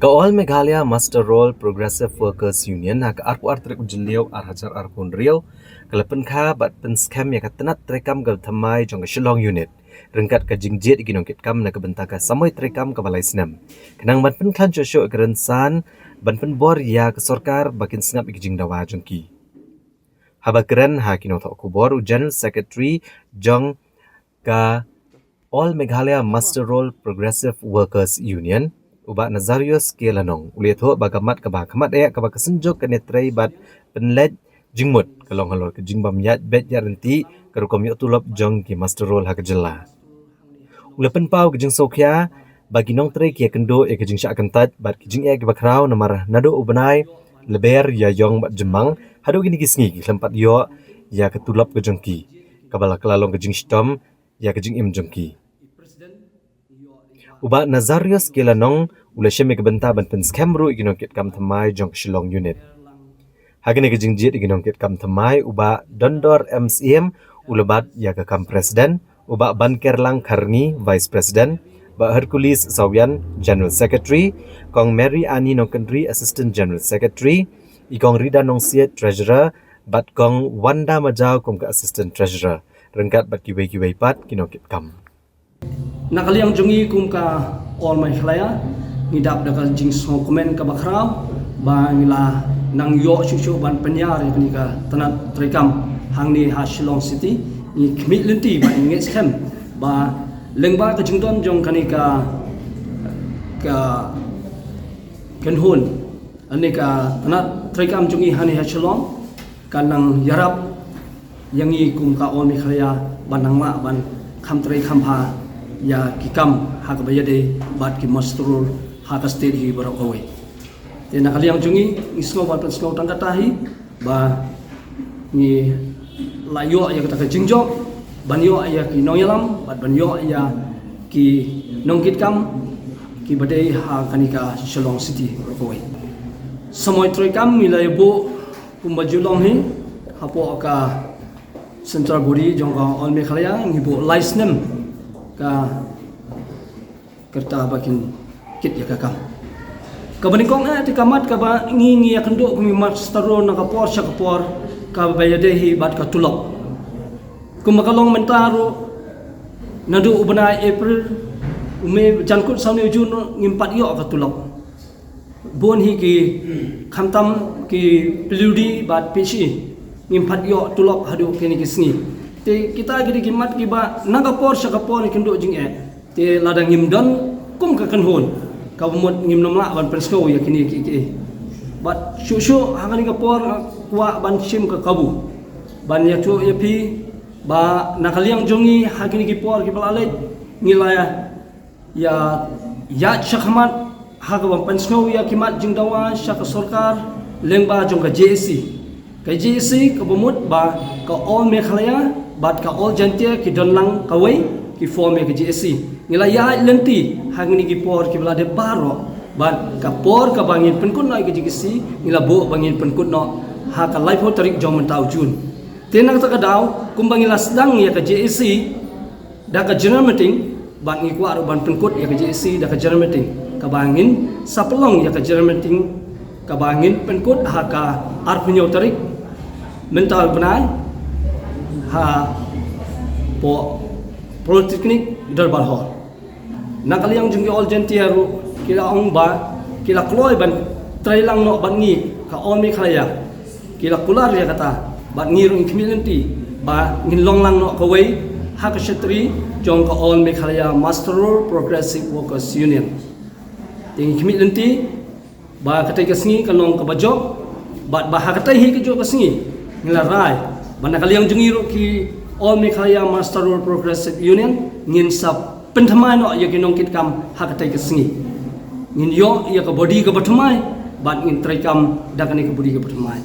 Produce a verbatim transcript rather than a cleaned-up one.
Ka All Meghalaya Muster Roll Progressive Workers Union ha ka arphew ar tarik u Jylliew ar hajar arphew hynriew ka la pynkha bad pynskhem ïa ka tnat treikam ka thymmai jong ka Shillong Unit ryngkat ka jingjied ïa ki nongkitkam na ka bynta ka samoi treikam kaba lai snem, khnang ban pynkhlaiñ shuh shuh ïa ka rynsan ban pynbor ïa ka sorkar ba kin sngap ïa ki jingdawa jong ki. Haba kren ha ki nongthoh khubor, u General Secretary jong ka All Meghalaya Muster Roll Progressive Workers Union, u Bah Nazarius K Lanong, u la ïathuh ba ka mat kaba khmat eh kaba ka synjuk kane trei bad pynleit jingmut ka long halor ka jingbym ïaid beit ïaid ryntih ka rukom ïoh tulop jong ki muster roll ha ka jylla. U la pynpaw ka jingsngewkhia ba ki nongtrei ki ïakynduh ïa ka jingshah kyntait bad ki jingeh kiba khraw namar naduh u bnai Lber, Ïaïong bad Jymmang haduh kine ki sngi ki khlem pat ïoh ïa ka tulop ka jong ki, kaba la kylla long ka jingshitom ïa ka jingim jong ki. U Bah Nazarius K Lanong u la shim ïa ka bynta ban pynskhem ruh ïa ki nongkitkam thymmai jong ka Shillong Unit. Ha kane ka jingjied ïa ki nongkitkam thymmai, u Bah Dondor M Syiem u la bat ïa ka kam President, u Bah Bankerlang Kharngi, Vice President, Bah Hercules Sawian, General Secretary, Kong Mary Annie Nongkynrih, Assistant General Secretary, i Kong Rida Nongsiej, Treasurer, bad Kong Wanda Majaw kum ka Assistant Treasurer, ryngkat bad kiwei kiwei pat ki nongkitkam. Na ka liang jong ngi kum ka All Meghalaya, ngi dap da ka jingsngewkmen kaba khraw ba ngi la nang ïoh shuh shuh ban pynïar ïa kane ka tnat treikam hangne ha Shillong City. Ngi khmih lynti ba ngi ngeit skhem ba lyngba ka jingdon jong kane ka, ka kynhun, kane ka tnat treikam jong ngi hangne ha Shillong, kan nang ïarap ïa ngi kum ka All Meghalaya ban nang lah ban kham trei kham bha ïa ki kam ha kaba ïadei bad ki muster roll ha ka state hi baroh kawei. Te na ka liang jong ngi, ngi sngew ban pynsngew tang kata hi ba ngi la ïoh ïa kata ka jingjop ban ïoh ïa ki nongïalam bad ban ïoh ïa ki nongkitkam kiba dei ha kane ka Shillong City baroh kawei. Samoi treikam ngi la ïa buh kumba ju long hi hapoh ka central body jong ka All Meghalaya, ngi buh lai snem ka rta ba kin kit ïa ka kam. Kaba nyngkong eh te ka mat kaba ngi, ngi ïakynduh kum ki muster roll na ka por sha ka por kaba ïadei hi bad ka tulop. Kumba ka long mynta ruh, naduh u bnai April, u May, jan kut sawni u Jun ruh ngim pat ïoh ka tulop. Bun hi ki, khamtam ki PWD bad PHE ngim pat ïoh tulop haduh kine ki sngi. Te kita ki dei ki mat kiba na ka por sha ka por ngi kynduh jingeh. Te lada ngim don kum ka kynhun, kaba mut ngim nym lah ban pynsngew ïa kine kiei kiei. Bad shuh shuh ha kane ka por nga kwah ban shim ka kabu ban ïathuh ïa phi ba na ka liang jong ngi ha kine ki por kiba la leit ngi la ïa, ïa, ïa sha khmat ha kaba pynsngew ïa ki mat jingdawa sha ka sorkar lyngba jong ka JAC. Ka JAC kaba mut ba ka All Meghalaya bad ka All Jaintia ki don lang kawei, ki form ïa ka JAC. Ngi la ïaid lynti ha kine ki por kiba la dep baroh bad ka por kaba ngin pynkut noh ïa ka JAC ngi la buh ba ngin pynkut noh ha ka laiphew tarik jong mynta u Jun. Te na kata ka daw kumba ngi la sdang ïa ka JAC da ka general meeting, bad ngi kwah ruh ban pynkut ïa ka JAC da ka general meeting, kaba ngin sa pynlong ïa ka general meeting kaba ngin pynkut ha ka arphew hynñiew tarik mynta u bnai hapoh Polytechnic Durbar Hall. Na ka liang jong ki All Jaintia ruh ki la ong ba ki la kloi ban trei lang noh bad ngi ka All Meghalaya. Ki la kular ïa kata bad ngi ruh ngi khmih lynti ba ngin long lang noh kawei ha ka shatri jong ka All Meghalaya Muster Roll Progressive Workers Union. Te ngi khmih lynti ba katei ka sngi kan long kaba jop bad ba ha katei hi ka jop ka sngi ngi la rai ba na ka liang jong ngi ruh ki All Meghalaya Muster Roll Progressive Union ngin sa pynthymmai noh ïa ki nongkitkam ha katei ka sngi. Ngin ïoh ïa ka body kaba thymmai bad ngin treikam da kane ka body kaba thymmai.